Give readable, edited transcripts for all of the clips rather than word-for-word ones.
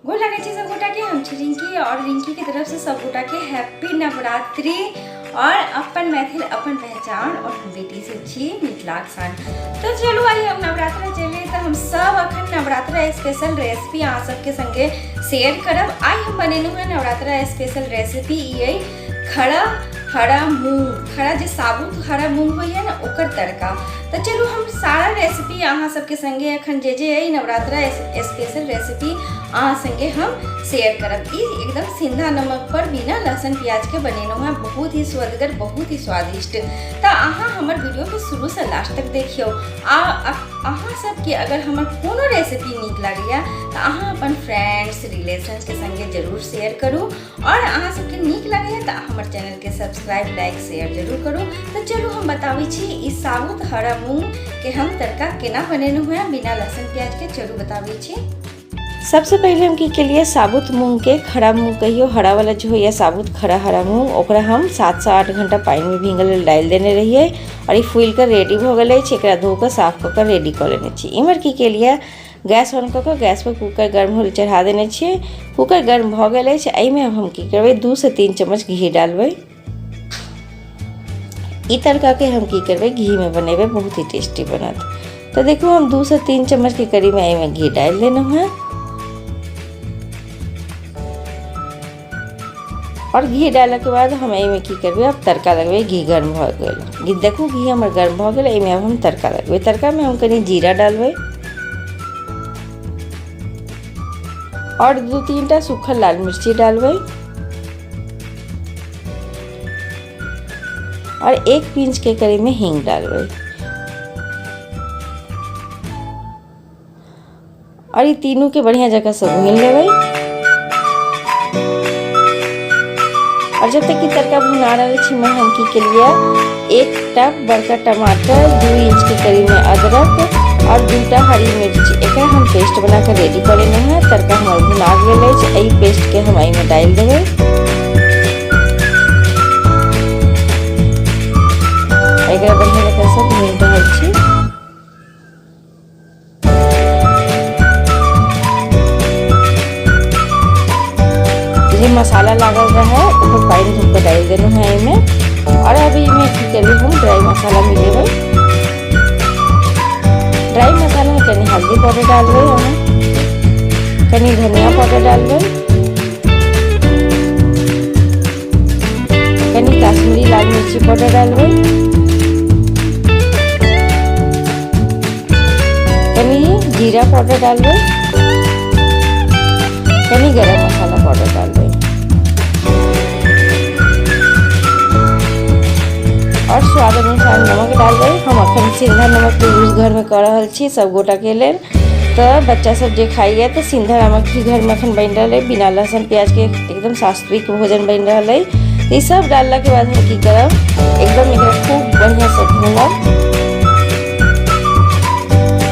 गोर लागै छी सब गोटा के। हम छी रिंकी और रिंकी के तरफ से सब गोटा के हैप्पी नवरात्रि और अपन मैथिल अपन पहचान और हम बेटी से छी मिथिलाक शान। तो चलू आइ हम नवरात्रा चले तो हम सब अखन नवरात्रा स्पेशल रेसिपी अहाँ सबके संगे शेयर करब। आइ हम बनेलहुँ हँ नवरात्रा स्पेशल रेसिपी ई खड़ा हरा मूँग, खड़ा जे साबुत हरा मूँग होइए ने ओकर तड़का। तो चलू हम सारा रेसिपी अहाँ सबके संगे अखन जे जे अइ नवरात्रा स्पेशल रेसिपी अहाँ संगे हम शेयर करब। ई एकदम सिंधा नमक पर बिना लहसुन प्याज के बनेलहुँ हँ, बहुत ही स्वदगर बहुत ही स्वादिष्ट। तो अहाँ हमर वीडियो के शुरू से लास्ट तक देखियौ आ अहाँ सबके अगर हमर कोनो रेसिपी नीक लागैए तऽ अहाँ अपन फ्रेंड्स रिलेशंस के संगे जरूर शेयर करू और अहाँ सबके नीक लगैए तऽ हमर चैनलके सब्सक्राइब लाइक शेयर जरूर करू। तऽ चलू हम बताबै छी ई साबुत हरा मूँग के हम तड़का केना बनेलहुँ हेँ बिना लहसुन प्याज के। चलू बताबै छी। सबसे पहिले हम की केलियै, साबुत मूँग के खड़ा मूँग कहियो हरा वाला जो होइए साबुत खड़ा हरा मूँग, ओकरा हम 7 से 8 घंटा पानिमे भींगल लेल डालि देने रहियै और ई फूलि कऽ रेडी भऽ गेल अछि। एकरा धो कऽ साफ कऽ कऽ रेडी कऽ लेने छी। इम्हर की केलियै, गैस ऑन कऽ कऽ गैस पर कूकर गर्म होय चढ़ा देने छियै। कूकर गर्म भऽ गेल अछि, एहिमे हम की करबै, 2 से 3 चम्मच घी डालबै। ई तड़काके हम की करबै, घीमे बनेबै, बहुत ही टेस्टी बनत। तऽ देखू हम 2 से 3 चम्मच के करीब एहिमे घी डालि देलहुँ हँ और घी डालऽके बाद हम एहिमे की करबै, आब तड़का लगबै। घी गर्म भऽ गेल, घी देखू घी हमर गर्म भऽ गेल। एहिमे आब हम तड़का लगबै। तड़कामे हम कनि जीरा डालबै और 2-3 टा सूखल लाल मिर्ची डालबै और 1 पिंच के करीब में हींग डालबै और ये तीनों के बढ़िया जगह से भून लेबै। और जब तक कि तड़का भुना रहल छी में हम की केलिए, 1टा बड़का टमाटर, 2 इंच के करीब में अदरक और 2टा हरी मिर्च, एकरा हम पेस्ट बना के रेडी कऽ लेने हैं। तड़का हमर भुना गेल अछि, एहि पेस्ट के हम एहिमे डालि देबै। एकरा बढ़िया जकाँ से भूनि रहल छी। जे मसाला लागल रहे ओकर पानि धो कऽ डालि देलहुँ हेँ एहिमे। और अभी एहिमे की करबै, हम ड्राई मसाला मिलेबै। ड्राई मसालामे कनि हल्दी पाउडर डालबै, हम कनि धनिया पाउडर डालबै, कनि काश्मीरी लाल मिर्ची पाउडर डालबै, कनि जीरा पाउडर डालबै, कनि गरम मसाला पाउडर डालबै और स्वाद अनुसार नमक डालबै। हम अखन सिंधा नमक के यूज घर में कऽ रहल छी सब गोटा के लेल। तऽ बच्चा सब जे खाइए तऽ सिंधा नमक ही घर में अखन बनि रहल अइ, बिना लहसुन प्याज के एकदम सात्विक भोजन बनि रहल अइ। तऽ ई सब डालला के बाद हम की करब, एकदम एकरा खूब बढ़िया से भूनब।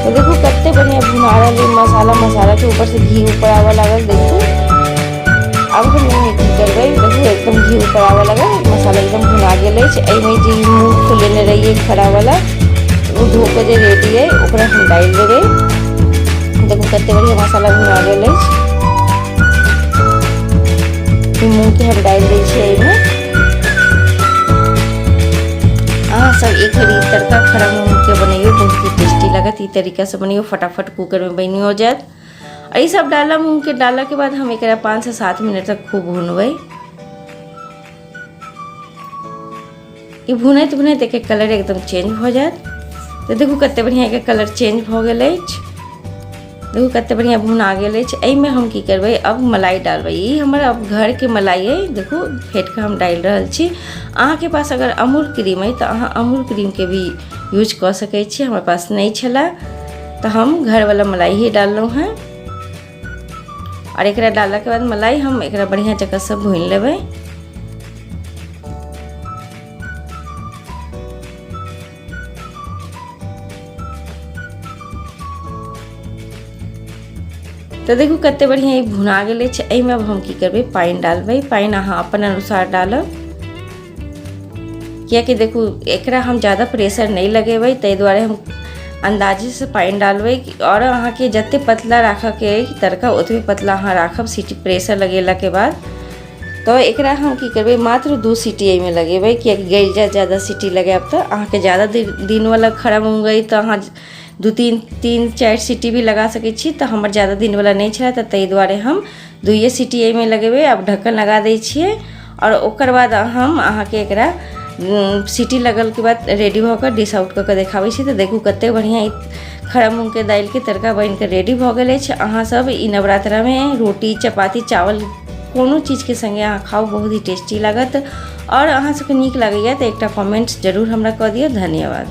तो देखू कते बढ़िया भुना रहल अइ मसाला, मसाला के ऊपर से घी ऊपर आबऽ लागल। देखू आब हम एहिमे की करबै, देखू एकदम घी ऊपर आबऽ लागल, मसाला एकदम भुना गेल अछि। एहिमे जे मूँग फुलेने रहियै खड़ा वाला, ओ धो कऽ जे रेडी अइ ओकरा हम डालि देबै। देखू कते बढ़िया मसाला भुना गेल अछि। मूँगके हम डालि दै छियै एहिमे। अहाँ सब एक बेर ई तड़का खड़ा मूँगके बनैयौ, बहुत ही टेस्टी लागत। ई तरीकासँ बनैयौ, फटाफट कूकरमे बनियो जायत। आ ई सब डालऽ मूँगके डालऽके बाद हम एकरा 5 से 7 मिनट तक खूब भुनबै। ई भुनैत भुनैत एकर कलर एकदम चेंज भऽ जायत। तऽ देखू कते बढ़िआँ एकर कलर चेंज भऽ गेल अछि। देखू कते बढ़िआँ भुना गेल अछि। एहिमे हम की करबै, अब मलाई डालबै। ई हमर अब घरके मलाई अइ, देखू फेट कऽ हम डालि रहल छी। अहाँके पास अगर अमूल क्रीम अइ तऽ अहाँ अमूल क्रीमके भी यूज कऽ सकै छी। हमरा पास नहि छलए तऽ हम घरवला मलाई ही डाललहुँ हेँ। आओर एकरा डाललाके बाद मलाई हम एकरा बढ़िआँ जकाँसँ भूनि लेबै। तऽ देखू कते बढ़िआँ ई भुना गेल अछि। एहिमे अब हम की करबै, पानि डालबै। पानि अहाँ अपन अनुसार डालब, कियाकि देखू एकरा हम ज्यादा प्रेशर नहि लगेबै, ताहि दुआरे हम अन्दाजेसँ पानि डालबै आओर अहाँके जतेक पतला राखऽके अइ तड़का ओतबे पतला अहाँ राखब सीटी प्रेशर लगेलाके बाद। तऽ एकरा हम की करबै, मात्र 2 सीटी एहिमे लगेबै, कियाकि गलि जायत ज्यादा सीटी लगायब तऽ। अहाँके ज्यादा दिनवला खड़ा मूँग अइ तऽ अहाँ 2 3 3 4 सीटी भी लगा सकै छी। तऽ हमर ज्यादा दिनवला नहि छलै, तऽ ताहि दुआरे हम 2 सीटी एहिमे लगेबै। आब ढक्कन लगा दै छियै आओर ओकर बाद हम अहाँके एकरा सीटी लगलके बाद रेडी भऽ कऽ डिश आउट कऽ कऽ देखाबै छी। तऽ देखू कतेक बढ़िआँ ई खड़ा मूँगके दालिके तड़का बनिकऽ रेडी भऽ गेल अछि। अहाँसभ ई नवरात्रामे रोटी, चपाती, चावल कोनो चीजके सङ्गे अहाँ खाउ, बहुत ही टेस्टी लागत। आओर अहाँ सबके नीक लागैए तऽ एकटा कमेंट जरूर हमरा कऽ दिअ। धन्यवाद।